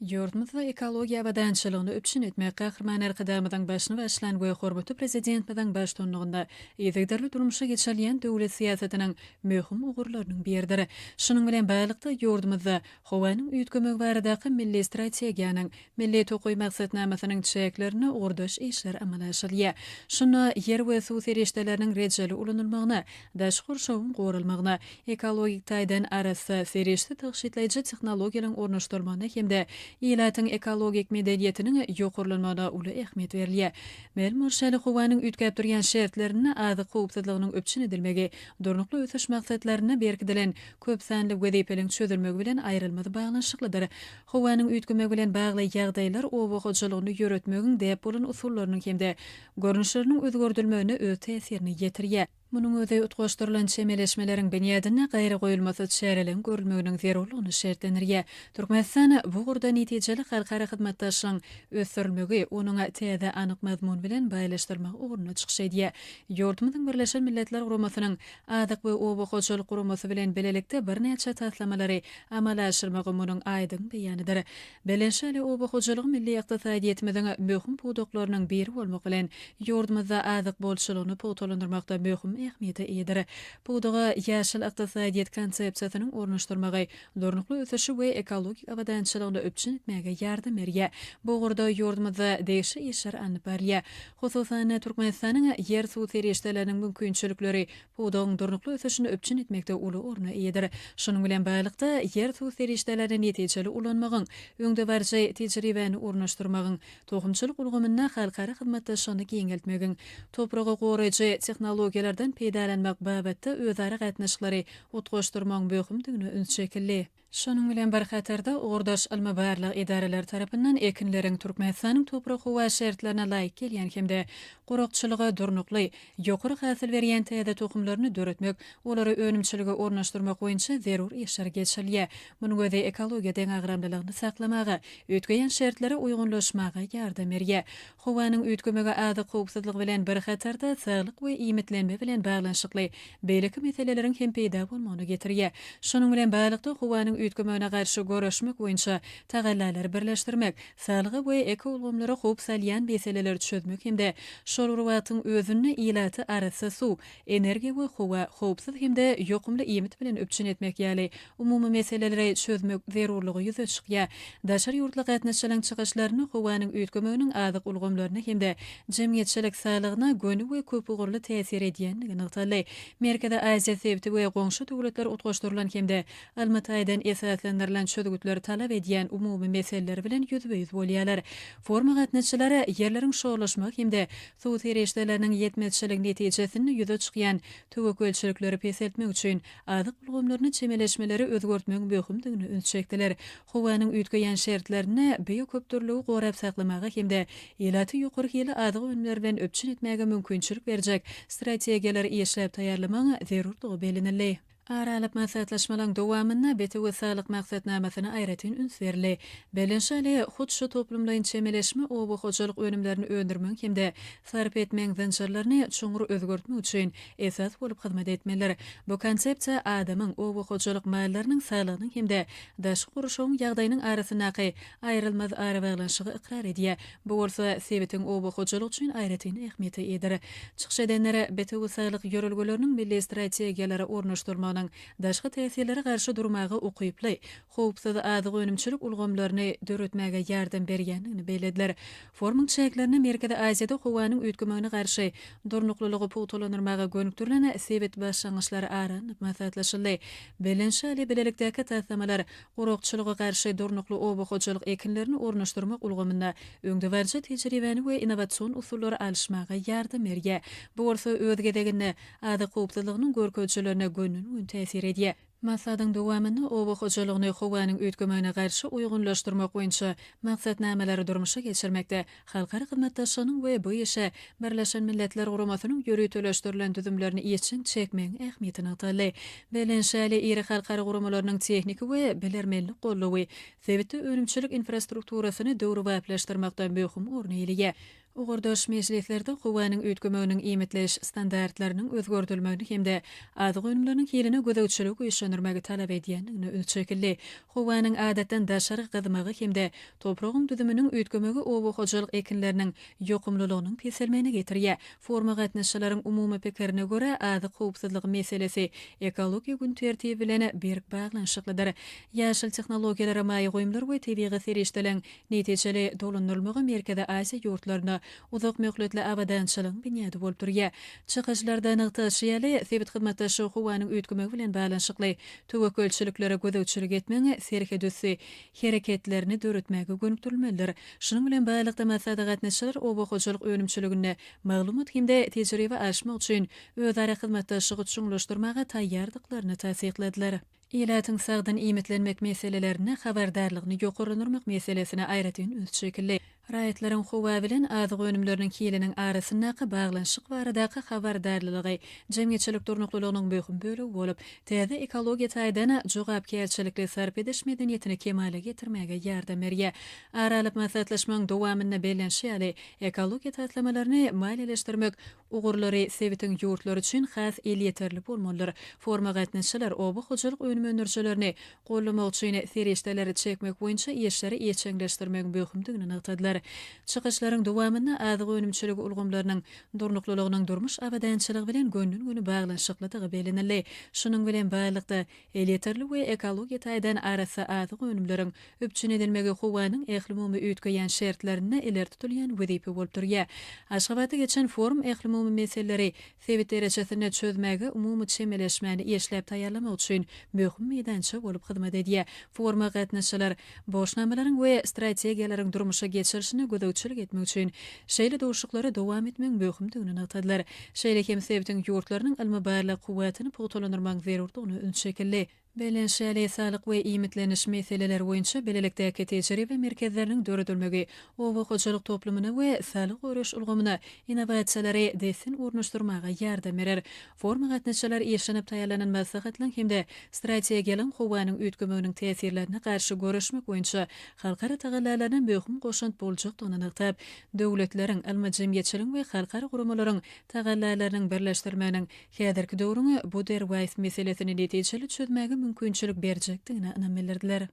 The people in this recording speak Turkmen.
Ýurdumyzda ekologiýa abadançylygyny üpjün etmek Gahryman Arkadagymyzyň başyny başlan we hormatly Prezidentimiziň baştutanlygynda yzygiderli durmuşa geçirilýän döwlet syýasatynyň möhüm ugurlarynyň biridir. Şunuň bilen baglylykda, ýurdumyzda howanyň üýtgemegi baradaky Milli strategiýanyň, Milli tokaý maksatnamasynyň çäklerinde ugurdaş işler amala aşyrylýar. Şunda ýer we suw serişdeleriniň rejeli ulanylmagyna, daşky gurşawyň goralmagyna, ekologik taýdan arassa, serişde tygşytlaýjy tehnologiýalaryň ornaşdyrylmagyna hem-de ilatyň ekologik medeniýetiniň ýokarlanmagyna uly ähmiýet berilýär. Mälim bolşy ýaly, howanyň üýtgäp durýan şertlerinde azyk howpsuzlygynyň üpjün edilmegi Durnukly ösüş maksatlarynda berkidilen köp sanly wezipeleriň çözülmegi bilen aýrylmaz baglanyşyklydyr. Howanyň üýtgemegi bilen bagly ýagdaýlar oba hojalygyny ýöretmegiň däp bolan usullarynyň hem-de görnüşleriniň özgerdilmegine öz täsirini ýetirýär. Munuň özi utgaşdyrylan çemeleşmeleriň binýadynda gaýragoýulmasyz çäreleriň görülmeginiň zerurlygyny şertlendirýär. Türkmenistan bu ugurda netijeli halkara hyzmatdaşlygyň ösdürilmegi, onuň täze anyk mazmun bilen baýlaşdyrylmagy ugrunda çykyş edýär. Ýurdumyzyň Birleşen Milletler Guramasynyň Azyk we oba hojalyk guramasy bilen bilelikde birnäçe taslamalary amala aşyrmagy munuň aýdyň beýanydyr. Belenşaly oba hojalygy milli ykdysadyýetimiziň möhüm pudaklarynyň biri bolmak bilen, ýurdumyzda azyk bolçulygyny pugtalandyrmakda möhüm ähmiýete eýedir. Pudaga ýaşyl ykdysadyýet konsepsiýasynyň ornaşdyrmagy durnukly ösüşi we ekologik abadançylygyny üpjün etmäge ýardam berýär. Bu ugurda ýurdumyzda degişli işler alnyp barylýar. Hususan-da, Türkmenistanyň ýer-suw serişdeleriniň mümkinçilikleri pudagyň durnukly ösüşini üpjün etmekde uly orna eýedir. Şunuň bilen baglylykda, ýer-suw serişdelerini netijeli ulanmagyň, öňdebaryjy tejribäni ornaşdyrmagyň, tohumçylyk ulgamynda halkara hyzmatdaşlygyny giňeltmegiň, topragy goraýjy tehnologiýalardan peýdalanmak babatda özara gatnaşyklary utgaşdyrmagyň möhümdigine üns çekildi. Şonuň bilen bir hatarda, ugurdaş ylmy-barlag edaralary tarapyndan ekinleriň Türkmenistanyň toprak-howa şertlerine laýyk gelýän hem-de gurakçylyga durnukly, ýokary hasyl berýän täze tohumlaryny döretmek, olary önümçilige ornaşdyrmak boýunça zerur işler geçirilýär. Munuň özi ekologiýa deňagramlylygyny saklamaga, üýtgeýän şertlere uýgunlaşmaga ýardam berýär. Howanyň üýtgemegi azyk howpsuzlygy bilen bir hatarda, saglyk we iýmitlenme bilen baglanyşykly beýleki meseleleriň hem peýda bolmagyna getirýär. Şunuň bilen baglylykda, howanyň üýtgemegine garşy göreşmek boýunça tagallalary birleşdirmek, saglyga we ekoulgamlara howp salýan meseleleri çözmek hem-de şol bir wagtyň özünde ilaty arassa suw, energiýa we howa, howpsuz hem-de ýokumly iýmit bilen üpjün etmek ýaly umumy meseleleri çözmek zerurlygy ýüze çykýar. Daşary ýurtly gatnaşyjylaryň çykyşlarynda howanyň üýtgemeginiň azyk ulgamlaryna hem-de jemgyýetçilik saglygyna göni we köpugurly täsir edýändigi nygtaldy. Merkezi Aziýa sebiti we goňşy döwletler utgaşdyrylan hem-de ylmy taýdan esaslandyrylan çözgütleri talap edýän umumy meseleler bilen ýüzbe-ýüz bolýarlar. Foruma gatnaşyjylar ýerleriň şorlaşmagy hem-de suw serişdeleriniň ýetmezçiligi netijesinde ýüze çykýan töwekgelçilikleri peseltmek üçin azyk ulgamlaryna çemeleşmeleri özgertmegiň möhümdigine üns çekdiler. Howanyň üýtgeýän şertlerinde bioköpdürlüligi gorap saklamaga hem-de ilaty ýokary hilli azyk önümleri bilen üpjün etmäge mümkinçilik berjek strategiýalary işläp taýýarlamagyň zerurdygy bellenildi. Ara alyp maslahatlaşmalaryň dowamynda Bitewi saglyk maksatnamasyna aýratyn üns berildi. Bellenişi ýaly, hut şu toplumlaýyn çemeleşme oba hojalyk önümlerini öndürmegiň hem-de sarp etmegiň zynjyrlaryny çuňňur özgertmek üçin esas bolup hyzmat etmelidir. Bu konsepsiýa adamyň, oba hojalyk mallarynyň saglygynyň hem-de daşky gurşawyň ýagdaýynyň arasyndaky aýrylmaz arabaglanyşygy ykrar edýär. Bu bolsa sebitiň oba hojalygy üçin aýratyn ähmiýete eýedir. Çykyş edenler bitewi saglyk ýörelgeleriniň milli strategiýalara ornaşdyrylmagynyň daşky täsirlere garşy durmaga ukyply, howpsuz azyk önümçilik ulgamlaryny döretmäge ýardam berýändigini bellediler. Forumyň çäklerinde Merkezi Aziýada howanyň üýtgemegine garşy durnuklylygy pugtalandyrmaga gönükdirilen sebit başlangyçlary ara alnyp maslahatlaşyldy. Bellenişi ýaly, bilelikdäki taslamalar gurakçylyga garşy durnukly oba hojalyk ekinlerini ornaşdyrmak ulgamynda öňdebaryjy tejribäni we innowasion usullary alyşmaga ýardam berýär. Bu bolsa öz gezeginde azyk howpsuzlygynyň görkezijilerine gönden-göni täsir edýär. Maslahatyň dowamynda oba hojalygyny howanyň üýtgemegine garşy uýgunlaşdyrmak boýunça maksatnamalary durmuşa geçirmekde halkara hyzmatdaşlygynyň we bu işe Birleşen Milletler Guramasynyň ýöriteleşdirilen düzümlerini işjeň çekmegiň ähmiýeti nygtaldy. Bellenişi ýaly, iri halkara guramalarynyň tehniki we bilermenlik goldawy sebitde önümçilik infrastrukturasyny döwrebaplaşdyrmakda möhüm orun eýeleýär. Ugurdaş mejlislerde howanyň üýtgemeginiň iýmitleýiş standartlarynyň özgerdilmegini hem-de azyk önümleriniň hiline gözegçiligi güýçlendirmegi talap edýändigine üns çekildi. Howanyň adatdan daşary gyzmagy hem-de topragyň düzüminiň üýtgemegi oba hojalyk ekinleriniň ýokumlylygynyň peselmegine getirýär. Foruma gatnaşyjylaryň umumy pikirine görä, azyk howpsuzlygy meselesi ekologiýa gün tertibi bilen berk baglanyşyklydyr. Ýaşyl tehnologiýalara maýa goýumlar we tebigy serişdeleriň netijeli dolandyrylmagy Merkezi Aziýa ýurtlarynda uzak möhletli abadançylygyň binýady bolup durýar. Çykyşlarda nygtalyşy ýaly, sebit hyzmatdaşlygy howanyň üýtgemegi bilen baglanyşykly töwekgelçiliklere gözegçilik etmegiň serhetüsti hereketlerini döretmäge gönükdirilmelidir. Şunuň bilen baglylykda, maslahata gatnaşyjylar oba hojalyk önümçiliginde maglumat hem-de tejribe alyşmak üçin özara hyzmatdaşlygy çuňlaşdyrmaga taýýardyklaryny tassykladylar. Ilatyň sagdyn iýmitlenmek meselelerinde habardarlygyny ýokarlandyrmak meselesine aýratyn üns çekildi. Raýatlaryň howa bilen azyk önümleriniň hiliniň arasyndaky baglanyşyk baradaky habardarlylygy jemgyýetçilik durnuklylygynyň möhüm bölegi bolup, täze ekologiýa taýdan jogapkärçilikli sarp ediş medeniýetini kemala getirmäge ýardam berýär. Ara alyp maslahatlaşmagyň dowamynda bellenişi ýaly, ekologiýa taslamalaryny maliýeleşdirmek ugurlary sebitiň ýurtlary üçin has elýeterli bolmalydyr. Foruma gatnaşyjylar oba hojalyk önüm öndürijilerini goldamak üçin serişdeleri çekmek boýunça işleri işjeňleşdirmegiň möhümdigini nygtadylar. Çykyşlaryň dowamynda azyk önümçiligi ulgamlarynyň durnuklylygynyň durmuş abadançylygy bilen gönden-göni baglanyşyklydygy bellenildi. Şunuň bilen baglylykda, elýeterli we ekologiýa taýdan arassa azyk önümleriň üpjün edilmegi howanyň ählumumy üýtgeýän şertlerinde ileri tutulýan wezipe bolup durýar. Aşgabatda geçen forum ählumumy meseleleri sebit derejesinde çözmäge umumy çemeleşmäni işläp taýýarlamak üçin möhüm meýdança bolup hyzmat edýär. Foruma gatnaşyjylar borçnamalaryň we strategiýalaryň durmuşa geçirilişine gözegçilik etmek üçin şeýle duşuşyklary dowam etmegiň möhümdigini nygtadylar. Şeýle hem sebitiň ýurtlarynyň ylmy-barlag kuwwatyny pugtalandyrmagyň zerurdygyna üns çekildi. Bellenşi saglyk we iýmitleniş meseleleri boýunça bilelikdäki tejribe merkezleriniň döredilmegi oba hojalyk toplumyna we saglygy goraýyş ulgamyna innowasiýalary dessin ornaşdyrmaga ýardam berer. Foruma gatnaşyjylar işlenip taýýarlanan maslahatlaryň hem-de strategiýalaryň howanyň üýtgemeginiň täsirlerine garşy göreşmek boýunça halkara tagallalaryna möhüm goşant boljakdygyny nygtap, döwletleriň, ylmy jemgyýetçiligiň we halkara guramalaryň tagallalarynyň birleşdirilmeginiň Häzirki döwrüň bu derwaýys meselesini netijeli çözmäge mümkinçilik berjekdigine ynam bildirdiler.